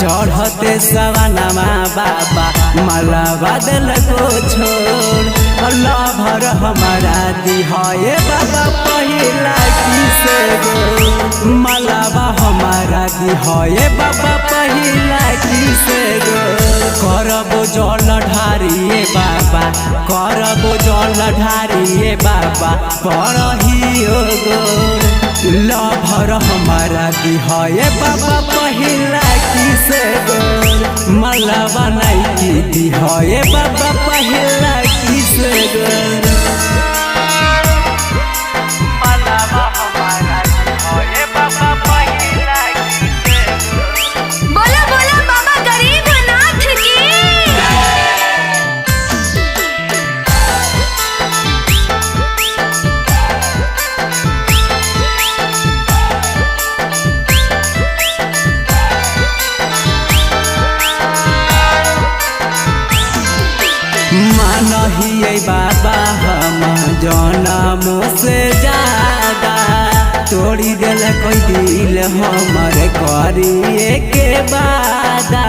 चढ़ते सवनमा बाबा मलावा दिल को छोड़। लभर हमारा दिहाए बाबा पहिला किसे गो, मलावा हमारा दिहाए बाबा पहिला किसे गो। करबो जल ढारिए बाबा, करबो जल ढारिए बाबा परहियो गोर। लभर हमारा दिहाए बाबा पहिला किसे गोर, मलावा नाइकी दिहाए बाबा पहिला किसे गोर। मलावा हमारा दिहाए बाबा पहिला किसे गोर। बोला बोला बाबा गरीबनाथ की। मानहिए बाबा हम जनम से ज्यादा, तोड़ी दिल कोई दिल हमर करिए के वादा।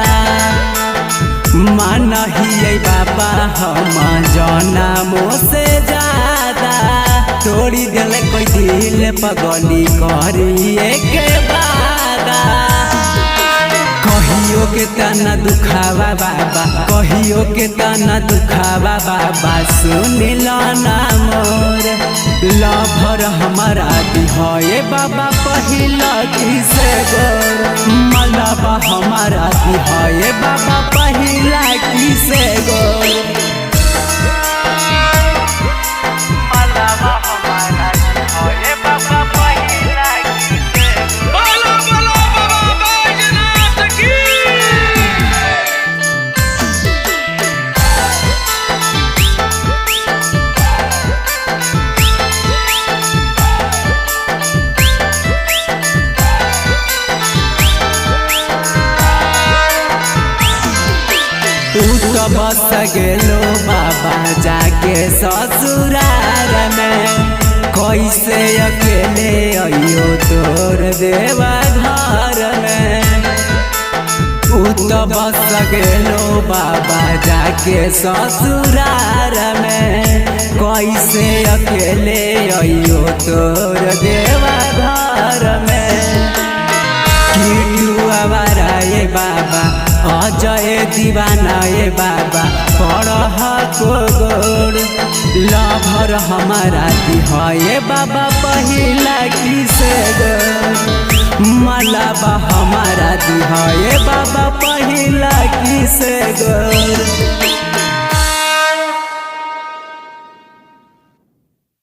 मानहिए बाबा हम जनम से ज्यादा, तोड़ी दिल कोई दिल पगली करिए के वादा। कहियो के तना दुखावा बाबा, कहियो के तना दुखावा बाबा सुनिल ना मोर। लभर हमारा दिहाए बाबा पहिला किसे गोर, मलावा हमारा दिहाए बाबा पहिला किसे गोर। मलावा हमारा दिहाए बाबा पहिला किसे गोर। बोलो बोलो बाबा बैजनाथ की। तू तो बस गेलो बाबा जाके ससुराल में, कैसे अकेले अइयो तोर देवा घर में। तू तो बस गेलो बाबा जाके ससुराल में, कैसे अकेले अइयो तोर देवा घर में। किटू आवारा ये बाबा, अजय दीवाना ये बाबा पढ़ को गोड़। लभर हमारा दिहाए बाबा पहिला किसे गोर, मलावा हमारा दिहाए बाबा पहिला किसे गोर।